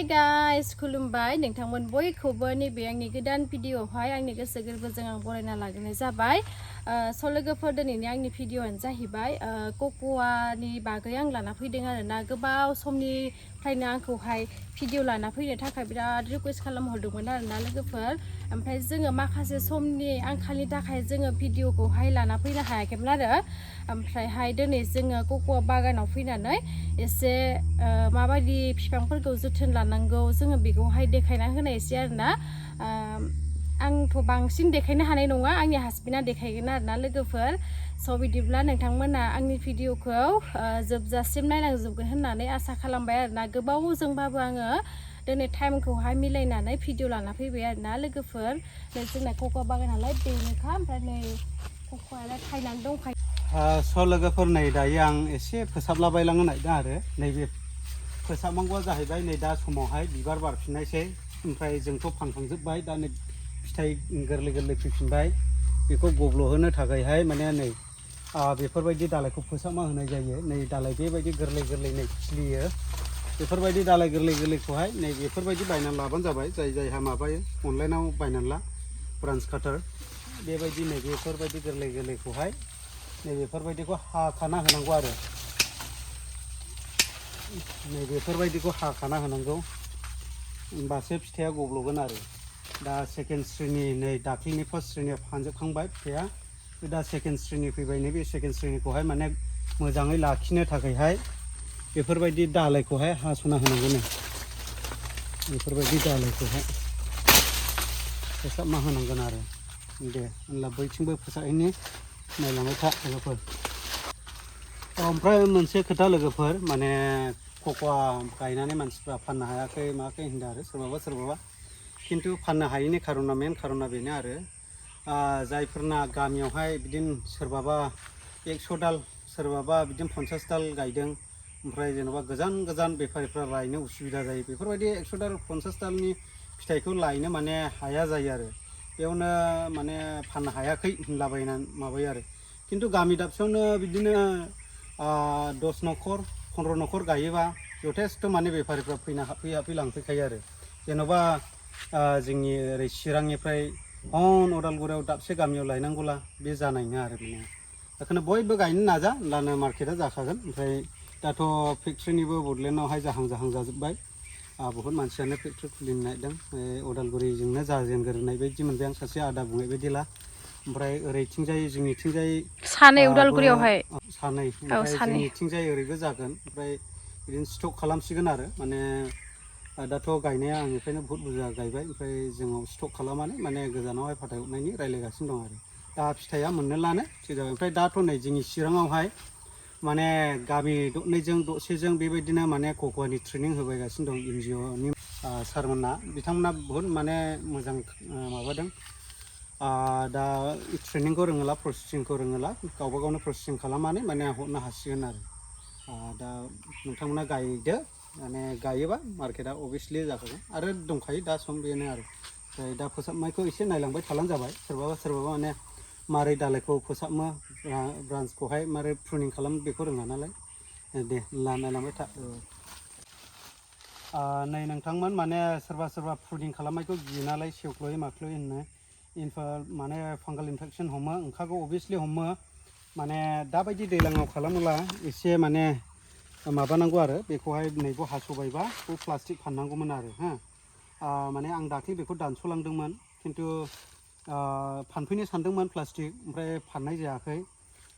Hey guys, खुलुमबाय नोंथांमोन बयखौबो नैबे आंनि गोदान भिडिअआवहाय आंनि गोसो गोरबोजों आं बरायना लाग्रोनाय जाबाय। लोगोफोर दिनैनि आंनि भिडिअआनो जाहैबाय कक'आनि बागै आं लाना फैदों आरोना। गोबाव समनिफ्रायनो आंखौहाय भिडिअ लाना फैनो थाखाय बिराद रिक्वेस्ट खालामहरदोंमोन आरोना लोगोफोर। ओमफ्राय जोङो माखासे समनि आंखालनि थाखाय जोङो भिडिअखौहाय लाना फैनो हायाखैमोन आरो। ओमफ्रायहाय दिनै जोङो कक'आ बागानाव फैनानै एसे माबायदि बिफांफोरखौ जोथोन लानांगौ जोङो बेखौहाय देखायना होनायसै आरोना। आंथ' बांसिन देखायनो हानाय नङा, आंनि हासबेन्डआ देखायगोन आरोना लोगोफोर। स' बिदिब्ला नोंथांमोना आंनि भिडिअखौ जोबजासिम नायलांजोबगोन होननानै आसा खालामबाय आरोना। गोबावजोंबाबो आङो दिनै टाइमखौहाय मिलायनानै भिडिअ लाना फैबाय आरोना लोगोफोर। जोंना कक'आ बागानालाय बेनोखा, ओमफ्राय नै कक'आलाय थायनानै दंखायो। स' लोगोफोर नै दायो आं एसे फोसाबलाबायलांनो नागिरदों आरो नैबे फोसाबनांगौआ जाहैबाय नै दा समावहाय बिबार बारफिननायसै, ओमफ्राय जोंथ' फानखांजोब्बाय, दा नै फिथाइ गोरलै गोरलै फैफिनबाय। बेखौ गब्ल'होनो थाखायहाय माने नै बेफोरबायदि दालायखौ फोसाबना होनाय जायो। नै दालाय बेबायदि गोरलै गोरलै नै खिलियो, बेफोरबायदि दालाय गोरलै गोरलैखौहाय नै बेफोरबायदि बायनानै लाबानो जाबाय। जायहा माबायो अनलाइनाव बायनानै ला ब्रान्च काटार, बेबायदि नै बेफोरबायदि गोरलै गोरलैखौहाय नै बेफोरबायदिखौ हाखाना होनांगौ आरो। नै बेफोरबायदिखौ हाखाना होनांगौ, होमबासो फिथाइया गब्ल'गोन आरो। दा सेकेन्ड स्ट्रिनि नै दाख्लिनि फार्स्ट स्ट्रिनिया फानजोबखांबाय फिथाइया, दा सेकेन्ड स्ट्रिनि फैबाय। नैबे सेकेन्ड स्ट्रिनिखौहाय माने मोजाङै लाखिनो थाखायहाय बेफोरबायदि दालायखौहाय हास'ना होनांगौ। नै बेफोरबायदि दालायखौहाय फोसाबना होनांगोन आरो। दे होनब्ला बैथिंबो फोसाबहैनि, नायलांबाय था लोगोफोर। ओमफ्राय मोनसे खोथा लोगोफोर, माने कक'आ गायनानै मानसिफ्रा फाननो हायाखै मायाखै होनदों आरो सोरबाबा, खिन्थु फाननो हायैनि खार'ना मेन खार'ना बेनो आरो जायफोरना गामियावहाय बिदिनो सोरबाबा 100 दाल, सोरबाबा बिदिनो 50 दाल गायदों, ओमफ्राय जेन'बा गोजान गोजान बेफारिफ्रा लायनो उसुबिदा जायो। बेफोरबायदि 100 दाल 50 दालनि फिथाइखौ लायनो माने हाया जायो आरो। बेयावनो माने फाननो हायाखै होनलाबायनानै माबायो आरो। खिन्थु गामि दाबसेयावनो बिदिनो 10 न'खर 15 न'खर गायोबा जथेस्थ' माने बेफारिफ्रा फै लांफैखायो आरो। जेन'बा जोंनि ओरै चिरांनिफ्राय अदालगुरियाव दाबसे गामियाव लायनांगौला बे जानाय नङा आरो। माने बेखायनो बयबो गायनो नाजा, होमब्लानो मार्केटआ जाखागोन। ओमफ्राय दाथ' फेक्ट्रिनिबो बड'लेण्डआवहाय जाहां जाजोब्बाय। बहुत मानसियानो फेक्ट्रि खुलिनो नागिरदों। अदालगुरिजोंनो जाजेनग्रोनाय बायदि मोनबाय आं, सासे आदा बुंनाय बायदिला। ओमफ्राय ओरैथिंजाय जोंनिथिंजाय सानै उदालगुरियावहाय सानै, ओमफ्राय जोंनिथिंजाय ओरैबो जागोन। ओमफ्राय बिदिनो स्टक खालामसिगोन आरो। माने दाथ' गायनाया आंनिफ्रायनो बहुत बुरजा गायबाय, ओमफ्राय जोंनाव स्टक खालामनानै माने गोजानावहाय फाथायहरनायनि रायज्लायगासिनो दं आरो। दा फिथाइया मोननो लानो थिग जाबाय। ओमफ्राय दाथ' नै जोंनि चिराङावहाय माने गामि दरनैजों दरसेजों बेबायदिनो माने कक'आनि ट्रेनिं होबायगासिनो दं NGOनि सारमोना। बिथांमोना बहुत माने मोजां माबादों। दा ट्रेनिंखौ रोङोला, प्रसेसिंखौ रोङोला, गावबा गावनो प्रसेसिं खालामनानै माने हरनो हासिगोन आरो। दा नोंथांमोना गायदो, माने गायोबा मार्केटआ अभियासलि जाखागोन आरो दंखायो दा सम बेनो आरो। ओमफ्राय दा फोसाबनायखौ एसे नायलांबाय थालां जाबाय। सोरबाबा माने मारै दालायखौ फोसाबो, ब्रान्सखौहाय मारै प्रुनिं खालामो बेखौ रोङा नालाय। दे नायलांबाय था। नै नोंथांमोन माने सोरबा प्रुनिं खालामनायखौ गियो नालाय, सेवख्ल'यो माख्ल'यो होनो। माने फांगाल इनफेकसन हमो, ओंखारगौ अभियासलि हमो। माने दाबायदि दैज्लाङाव खालामोब्ला एसे माने माबानांगौ आरो। बेखौहाय नैबो हास'बायबा बेखौ प्लास्टिक फाननांगौमोन आरो। माने आं दाख्लै बेखौ दानस'लांदोंमोन, खिन्थु फानफैनो सानदोंमोन प्लास्टिक, ओमफ्राय फाननाय जायाखै।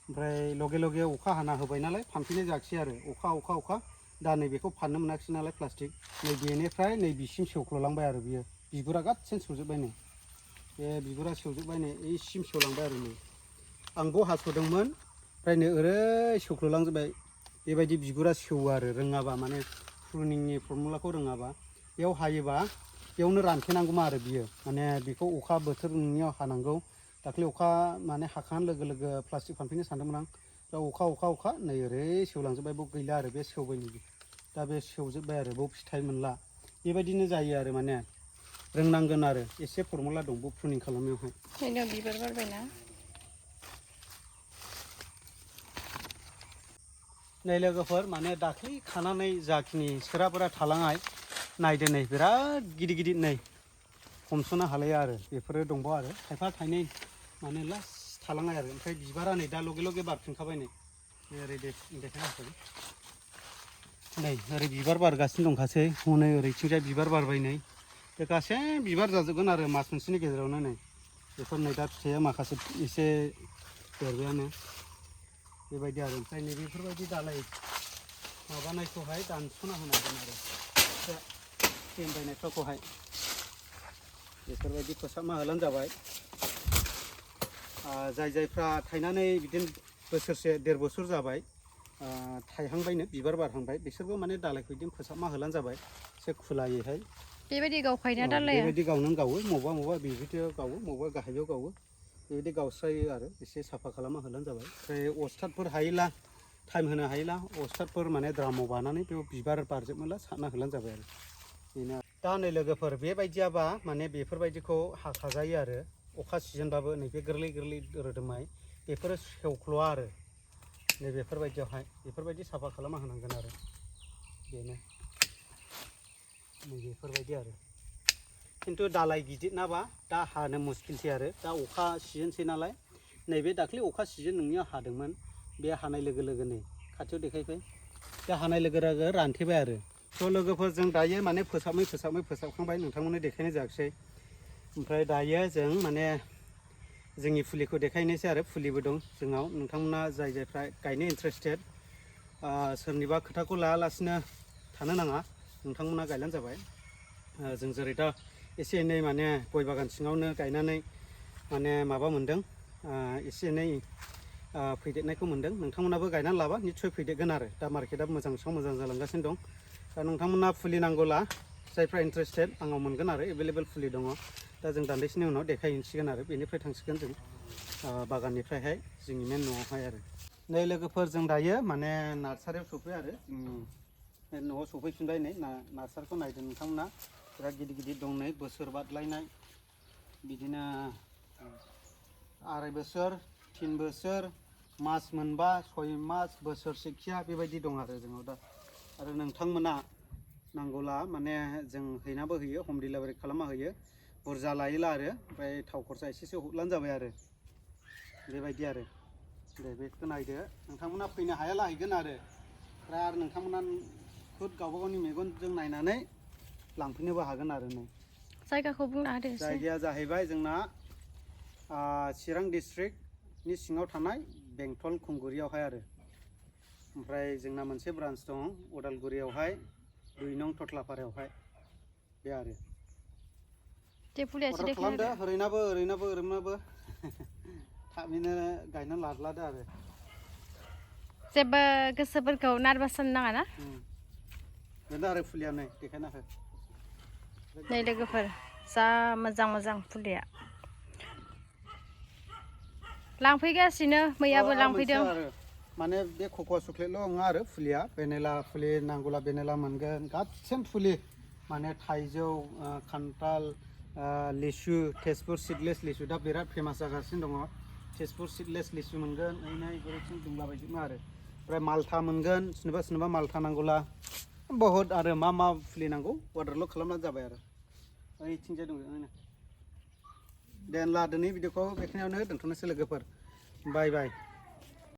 ओमफ्राय लगे अखा हाना होबाय नालाय फानफैनाय जायाखिसै आरो। अखा दा नैबेखौ फाननो मोनाखिसै नालाय प्लास्टिक, नै बेनिफ्राय नै बिसिम सेवख्ल'लांबाय आरो। बियो बिगुरा गासिन सेवजोब्बाय, नै बे बिगुरा सेवजोब्बाय, नै एसिम सेवलांबाय आरो। नै आंबो हास'दोंमोन, ओमफ्राय नै ओरै सेवख्ल'लांजोब्बाय। बेबायदि बिगुरा सेवो आरो रोङाबा, माने प्रुनिंनि फर्मुलाखौ रोङाबा। बेयाव हायोबा बेयावनो रानथेनांगौमा आरो बियो। माने बेखौ अखा बोथोर नोंनियाव हानांगौ। दाख्लै अखा माने हाखांनाय लोगो प्लास्टिक फानफैनो सानदोंमोन आं। दा अखा नै ओरै सेवलांजोब्बाय, बेयाव गैला आरो। बे सेवबाय, नै दा बे सेवजोब्बाय आरो। बेयाव फिथाइ मोनला। बेबायदिनो जायो आरो। माने रोंनांगोन आरो, एसे फर्मुला दं बेयाव प्रुनिं खालामनायावहाय। बिबार बारबायना नै लोगोफोर, माने दाख्लै खानानै जाखिनि सोराफोरा थालांनाय, नायदो नै बिराद गिदिर गिदिर नै हमस'नो हालाया आरो बेफोरो दंबावो आरो खायफा थाइनै माने लास्ट थालाङा आरो ओमफ्राय बिबारा नै दा लगे लगे बारफिनखाबाय नै ओरै देखायना होगोन नै ओरै बिबार बारगासिनो दंखासै हनै ओरैथिंजाय बिबार बारबाय नै बे गासै बिबार जाजोबगोन आरो मास मोनसेनि गेजेरावनो नै बेफोर नै दा फिथाइया माखासे एसे देरबायानो बेबायदि आरो ओमफ्राय नै बेफोरबायदि दालाय माबानायखौहाय दानस'ना होनांगोन आरो देमबायनायफोरखौहाय बेफोरबायदि फोसाबना होलानो जाबाय जाय जायफ्रा थायनानै बिदिनो बोसोरसे 1.5 बोसोर जाबाय थायहांबायनो बिबार बारहांबाय बिसोरबो माने दालायखौ बिदिनो फोसाबना होलानो जाबाय एसे खुलायैहाय बेबायदि गावखायना दालाया बेबायदि गावनो गावो मबा बिबायदियाव गावो मबा गाहायाव गावो बेबायदि गावस्रायो आरो एसे साफा खालामना होलानो जाबाय ओमफ्राय अस्थादफोर हायोला टाइम होनो हायोला अस्थादफोर माने द्रामाव बानानै बेयाव बिबार बारजोबनोला सारना होलानो जाबाय आरो बेनो दा नै लोगोफोर बेबायदियाबा माने बेफोरबायदिखौ हाखाजायो आरो अखा सिजोनबाबो नैबे गोरलै गोरलै रोदोमनाय बेफोरो सेवख्ल'आ आरो नै बेफोरबायदियावहाय बेफोरबायदि साफा खालामना होनांगोन आरो बेनो नै बेफोरबायदि आरो खिन्थु दालाय गिदिर नाबा दा हानो मुस्किलसै आरो दा अखा सिजोनसै नालाय नैबे दाख्लै अखा सिजोन नोंनियाव हादोंमोन बे हानाय लोगो लोगो नै खाथियाव देखायफै दा हानाय लोगो लोगो रानथेबाय आरो थ' लोगोफोर जों दायो माने फोसाबखांबाय नोंथांमोननो देखायनाय जायाखिसै ओमफ्राय दायो जों माने जोंनि फुलिखौ देखायनोसै आरो फुलिबो दं जोंनाव नोंथांमोना जाय जायफ्रा गायनो इन्टारेस्टेड सोरनिबा खोथाखौ लायालासिनो थानो नाङा नोंथांमोना गायलानो जाबाय जों जेरै दा एसे एनै माने गय बागान सिङावनो गायनानै माने माबा मोन्दों एसे एनै फैदेरनायखौ मोन्दों नोंथांमोनाबो गायनानै लाबा निस्सय फैदेरगोन आरो दा मार्केटआ मोजां सायाव मोजां जालांगासिनो दं दा नोंथांमोना फुलि नांगौला जायफ्रा इन्टारेस्टेड आंनाव मोनगोन आरो एभेलेबेल फुलि दङ दा जों दान्दिसेनि उनाव देखायहैसिगोन आरो बेनिफ्राय थांसिगोन जों बागाननिफ्रायहाय जोंनि मेन न'आवहाय आरो नै लोगोफोर जों दायो माने नार्सारियाव सफैबाय आरो जोंनि न'आव सफैफिनबाय नै नार्सारिखौ नायदो नोंथांमोना बिराद गिदिर गिदिर दं नै बोसोर बादलायनाय बिदिनो 2.5 बोसोर 3 बोसोर मास मोनबा 6 मास बोसोरसेखिया बेबायदि दं आरो जोंनाव दा आरो नोंथांमोना नांगौला माने जों हैनाबो होयो हम डिलिभारि खालामना होयो बुरजा लायोला आरो ओमफ्राय थाव खरसा एसेसो हरब्लानो जाबाय आरो बेबायदि आरो दे बेखौ नायदो नोंथांमोना फैनो हायाला हैगोन आरो ओमफ्राय आरो नोंथांमोना खुद गावबा गावनि मेगनजों नायनानै लांफैनोबो हागोन आरो नै जायगाखौ बुंना होदो जायगाया जाहैबाय जोंना चिरां डिस्ट्रिक्टनि सिङाव थानाय बेंटल खुंगुरियावहाय आरो ओमफ्राय जोंना मोनसे ब्रान्स दं उदालगुरियावहाय 2 नं थथलापारायावहाय बे आरो अर्डार खालामदो ओरैनाबो थाबैनो गायना लादलादो आरो जेबो गोसोफोरखौ नार्भास जानो नाङा ना बेनो आरो फुलिया नै देखायना हो नै लोगोफोर जा मोजां फुलिया लांफैगासिनो मैयाबो लांफैदों माने बे कक'आ चक्लेटल' नङा आरो फुलिया भेनिला फुलि नांगौला भेनिला मोनगोन गासिबो फुलि माने थाइजौ खान्थाल लिसु तेजपुर सीडलेस लिसु दा बिराद फेमास जागासिनो दङ तेजपुर सीडलेस लिसु मोनगोन ओइनै बोरैथिं दंलाबायजोबो आरो ओमफ्राय माल्टा मोनगोन सोरनोबा माल्टा नांगौला बहुद आरो मा फुलि नांगौ अर्डारल' खालामनानै जाबाय आरो ओइथिंजाय दङ दे होनब्ला दिनै भिडिअखौ बेखिनियावनो दोनथ'नोसै लोगोफोर बाय